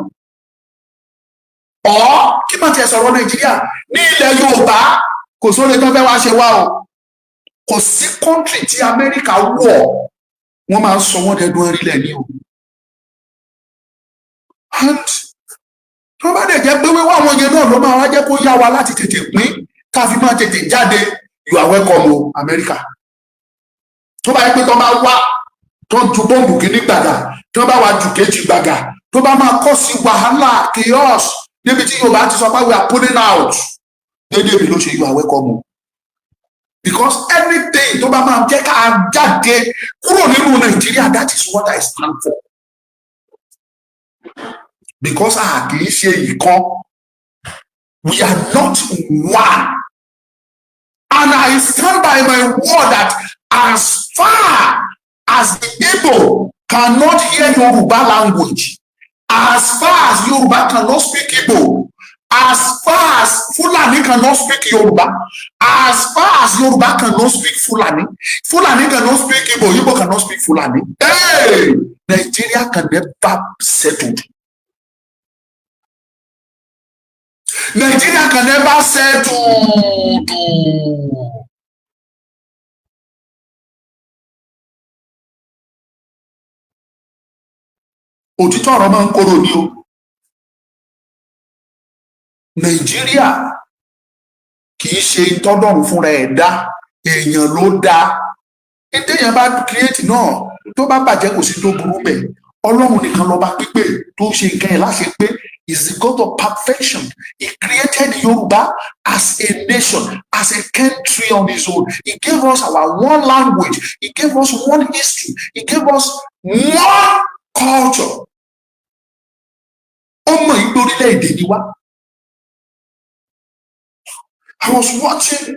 Ọ̀ kí má tiẹ̀ sọ̀rọ̀ Nàìjíríà, ní ilẹ̀ Yorùbá, kò sóore tó fẹ́ wá ṣe wá o. Kò sí country tí Amẹ́ríkà wọ̀, wọ́n máa ń sọ wọ́n dẹdun ẹrílẹ̀ ní o. And tó bá dẹ̀ jẹ́ pé wíwá àwọn yẹn náà ló máa wá jẹ́ kó yá wa láti tètè pín, ká fi máa tètè jáde, you are welcome o, Amẹ́ríkà. Tó bá yẹ pé tó bá wá, tó ju bọ́ǹbù kìíní gbàgà, tó bá wá ju kejì gbàgà, tó bá máa kọ́ sí wàhálà, chaos, níbi tí Yorùbá ti sọ pé we are pulling out, dédé mi ló ṣe, you are welcome o, because anything tó bá máa jẹ́ ká jáde kúrò nínú Nàìjíríà, that is what I stand for, because a kì í ṣe ìkan. We are not one, and I stand by my word that as far as the Igbo cannot hear Yoruba language, as far as Yoruba cannot speak Igbo, as far as Fulani cannot speak Yoruba, as far as Yoruba cannot speak Fulani, Fulani cannot speak Igbo, Igbo cannot speak Fulani, hey, Nigeria can never settle. Nigeria can never settle. Òtítọ́ ọ̀rọ̀ máa ń korò ní o. Nàìjíríà kì í ṣe ìtọ́dọ̀rùn fúnra ẹ̀ dá. Èèyàn ló dáa. Téèyàn bá create náà, tó bá bàjẹ́, kò sí tó burú bẹ́ẹ̀. Ọlọ́run nìkan lọ́ba pípé tó ṣe nǹkan ẹ̀ láṣẹ pé is the God of perfection. He created Yoruba as a nation, as a country on his own. He gave us our one language, he gave us one history, he gave us one culture. Ó mọ̀ ìgbé orílẹ̀-èdè ni wá. I was watching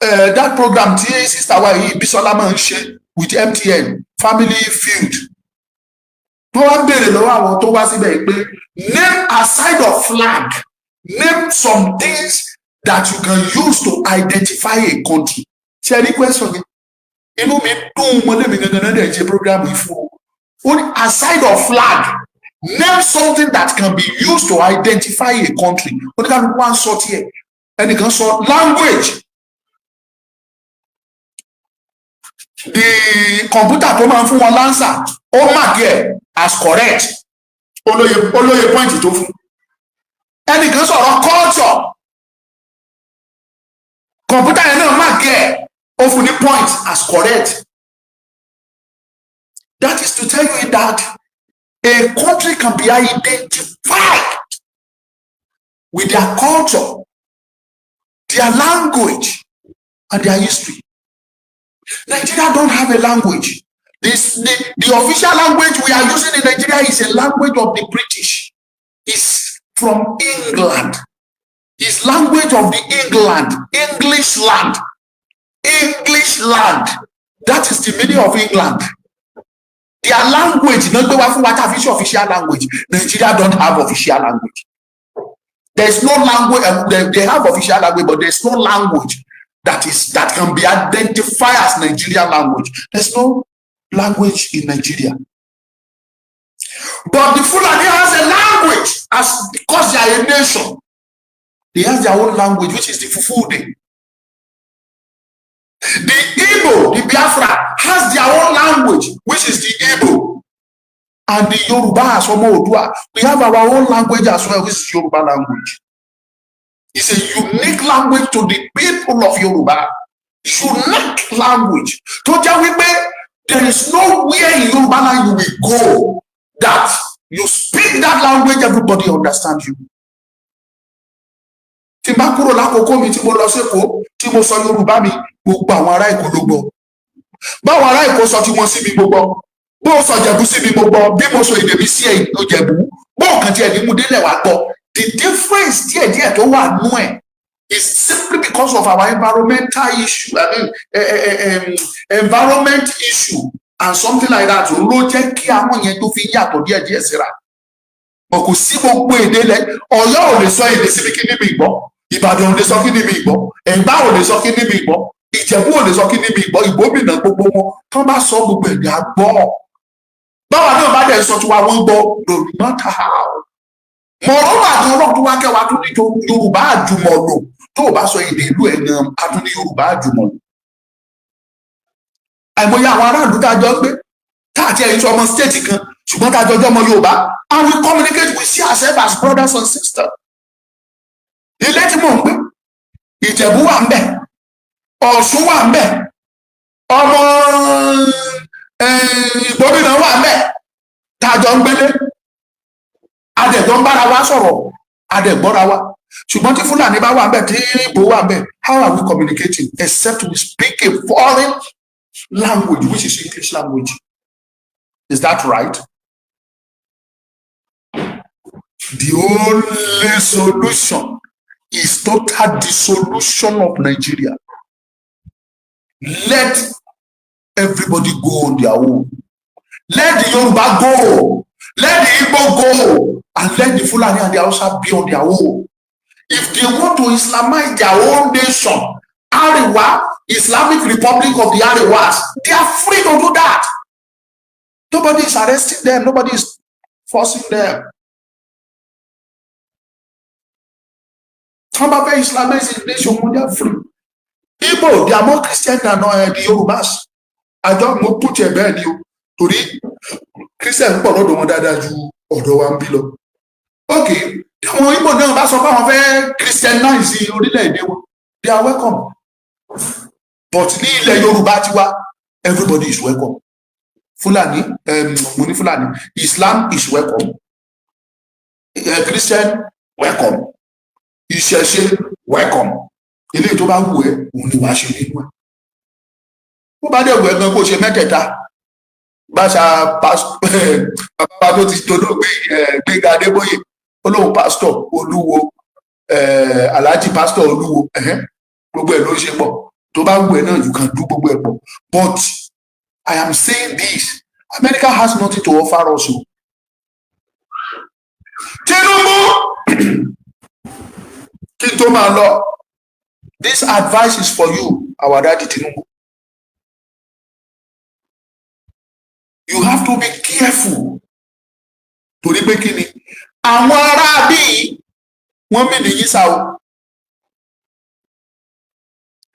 that program tí sister wa yìí, Bisola, máa ń ṣe with MTN, Family Feud. Wọ́n wá béèrè lọ́wọ́ àwọn tó wá síbẹ̀ pé, name, aside of flag, name some things that you can use to identify a country. Ṣe rí question yẹn? Inú mi dùn mọ́lẹ́ mi gangan náà dẹ̀ ṣe program yìí fún o. Ó ní, aside of flag, name something that can be used to identify a country. Oníkàlùkù wá ń sọ tiẹ̀. Ẹnìkan sọ language. The computer tó máa ń fún wọn l'answer, ó mark ẹ̀ as correct. Olóye point tó fún. Ẹnìkan sọ̀rọ̀ culture. Kọ̀ǹpútà yẹn náà mark ẹ̀, ó fún ní point as correct. That is to tell you that a country can be identified with their culture, their language and their history. Nigeria don't have a language. The official language we are using in Nigeria is a language of the British. It's from England. It's language of the England, English land. English land. That is the meaning of England. Their language, náà gbé wá fún wa tá a fi ṣe official language. Nigeria don't have official language. There is no language, they have official language, but there is no language that can be identified as Nigerian language. There's no language in Nigeria. But the Fulani has a language as because they are a nation. They have their own language, which is the Fulfulde. The Igbo, the Biafra, has their own language, which is the Igbo. And the Yoruba as Ọmọ Oòduà, we have our own language as well, which is Yoruba language. It's a unique language to the people of Yoruba. Unique language. Tó jẹ́ wípé there is nowhere in Yoruba land you will go that you speak that language, everybody understand you. Tí n bá kúrò lákòókò mi, tí mo lọ sékòó, tí mo sọ Yorùbá mi, gbogbo àwọn ará Èkó ló gbọ́. Báwọn ará Èkó sọ tí wọ́n sí mi, gbogbo. Bó sọ Jẹ̀bú sí mi, gbogbo. Bí mo sọ èdè mi sí ẹ̀ Ìjẹ̀bú, bó kàn tiẹ̀ ní mú délẹ̀ wá gbọ́. The difference díẹ̀díẹ̀ tó wà nú ẹ̀ is simply because of our environmental issue, I mean, environment issue and something like that ló jẹ́ kí àwọn yẹn tó fi yàtọ̀ díẹ̀díẹ̀ síra. Bọ̀ kò sí gbogbo èdè lẹ. Ọ̀yọ́ ò lè sọ èdè síbi kí níbi ìgbọ́, Ìbàdàn ò lè sọ kí níbi ìgbọ́, Ẹ̀gbá ò lè sọ kí níbi ìgbọ́, Ìjẹ̀bú ò lè sọ kí níbi ìgbọ́, Ìgbómìnà, gbogbo wọn tán bá sọ gbogbo èdè àgbọ́. Báwa náà bá dẹ̀ sọ tiwa, wọ́n gbọ́, no matter how. Mọ̀rọ́bà gan, Ọlọ́run tó wá kẹwàá tún ní Yorùbá àjùmọ̀lò. Tó o bá sọ èdè ìlú ẹ̀ gan, a tún ní Yorùbá àjùmọ̀lò. Àìmọye àwọn aráàlú tá a jọ ń gbé, tá àti ẹ̀yin sọ ọmọ state kan, ṣùgbọ́n tá a jọ jọ ọmọ Yorùbá, and we communicate, we see ourselves as brothers and sisters. Ilé tí mò ń gbé, Ìjẹ̀bú wà ń bẹ̀, Ọ̀ṣun wà ń bẹ̀, ọmọ Ìgbómìnà wà ń bẹ̀, tá a jọ ń gbélé, a dẹ̀ jọ ń bára wa sọ̀rọ̀, a dẹ̀ gbọ́ra wa. Ṣùgbọ́n tí Fúlàní bá wà ń bẹ̀, tí Ìgbò wà ń bẹ̀, how are we communicating except we speak a foreign language, which is English language? Is that right? The only solution is total dissolution of Nigeria. Let everybody go on their own. Let the Yoruba go, let the Igbo go, and let the Fulani and the Hausa be on their own. If they want to Islamize their own nation, Arewa, Islamic Republic of the Arewas, they are free to do that. Nobody is arresting them, nobody is forcing them. Tán bá fẹ́ Islamize the nation wọn, they are free. Igbo, they are more Christian than the Yorubas. Àjọ mo put ẹ̀ bẹ́ẹ̀ ni o, torí Christian pọ̀ lọ́dọ̀ wọn dáadáa ju ọ̀dọ̀ wa ń bí lọ. Ok, àwọn Igbo náà bá sọ pé àwọn fẹ́ Christianize orílẹ̀-èdè wọn, they are welcome. But ní ilẹ̀ Yorùbá tiwa, everybody is welcome. Fúlàní, mo ní Fúlàní, Islam is welcome, Christian welcome, ìṣẹ̀ṣe welcome. Eléyìí tó bá wù ẹ́, òun ni wàá ṣe nínú ẹ̀. Bó bá dẹ̀ wù ẹ́ gan, kó ṣe mẹ́tẹ̀ẹ̀ta. Báṣà bàbá tó ti dolóògbé, Gbẹ́ngà Adébóyè, ó lóun pásítọ̀ Olúwo, Alhaji Pásítọ̀ Olúwo, gbogbo ẹ̀ ló ń ṣe pọ̀. Tó bá wù ẹ́ náà, you can do gbogbo ẹ̀ pọ̀. But I am saying this: America has nothing to offer us o. Tinubu, kí n tó máa lọ, this advice is for you, our daddy Tinubu. You have to be careful, torí pé kí ni, àwọn ará bíi wọ́n mì nìyí sá o.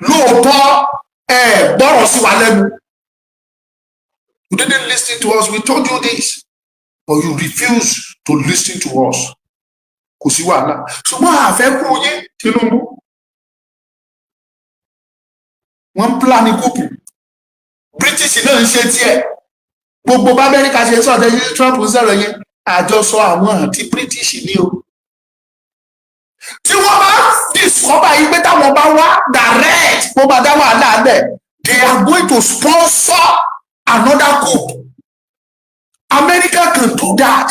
Lóòótọ́, ẹ gbọ́rọ̀ sí wa lẹ́nu. You didn't listen to us. We told you this, but you refuse to listen to us. Kò sí wàhálà, ṣùgbọ́n àfẹ́kù yín, Tinubu. Wọ́n ń plan coup. British náà ń ṣe tiẹ̀. Gbogbo bá Amẹ́ríkà ṣe sọ̀tẹ́ sí Trump ń sọ̀rọ̀ yẹn, àjọsọ àwọn àti British ni o. Tí wọ́n bá discover yìí pé táwọn bá wá direct, kó bá dá wàhálà lẹ̀, they are going to sponsor another coup. America can do that.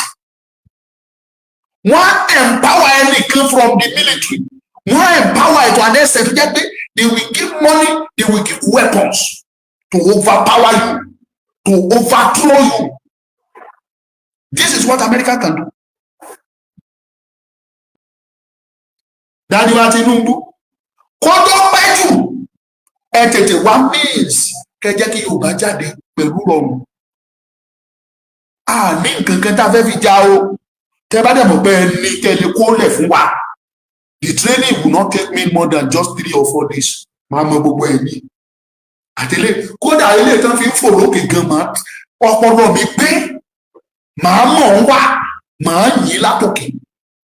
Wọ́n empower ẹnìkan from the military, wọ́n empower ètò an extent tó jẹ́ pé they will give money, they will give weapons to overpower you, to overthrow you. This is what America can do. Daddy wa Tinubu, kó tó pẹ́ jù, ẹ tètè wá means kẹ́ jẹ́ kí Yorùbá jáde pẹ̀lú rọrùn. A ní nǹkan kan tá a fẹ́ fi já o. Tẹ́ bá dẹ̀ mọ̀ pé ẹ ní tẹ́lẹ̀ kó lẹ̀ fún wa, the training will not take me more than just 3 or 4 days. Máa mọ gbogbo ẹ̀yìn àtẹlẹ, kódà ilé tán fi ń fò lókè gan, máa ọpọlọ mi pé màá mọ̀ ń wá, màá yìn látòkè.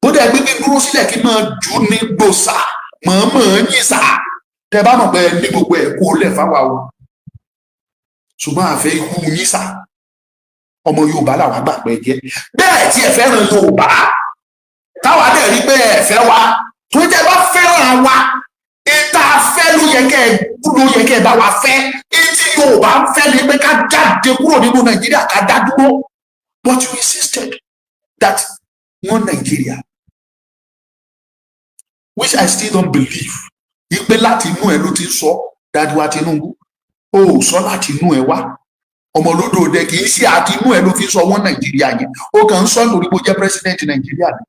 Kódà ẹgbẹ́ kí n dúró sílẹ̀, kí n máa jù ní gbòòsà, màá mọ̀ ń yìn sà. Tẹ́ bá mọ̀ pé ẹ ní gbogbo ẹ̀, kó lẹ̀ fáwa o. Ṣùgbọ́n àfẹ́ ikú yín sà. Ọmọ Yorùbá làwọn àgbà pẹ́ jẹ́ bẹ́ẹ̀ tí ẹ fẹ́ràn Yorùbá, táwa dẹ̀ rí pé ẹ fẹ́ wa. Tó jẹ́ bá fẹ́ràn wa, ìta fẹ́ ló yẹ kẹ́ ẹ bá wa fẹ́. Etí Yorùbá ń fẹ́ ni pé ká jáde kúrò nínú Nàìjíríà, ká dá dúró. But you insisted that one Nigeria, which I still don't believe wípé láti inú ẹ ló ti sọ. Daddy wa Tinubu, ó sọ láti inú ẹ wá. Ọmọ olódò òde, kì í ṣe àti inú ẹ ló fi sọ wọn Nàìjíríà yẹn. Ó kàn ń sọ lórí bó jẹ́ president Nàìjíríà ni.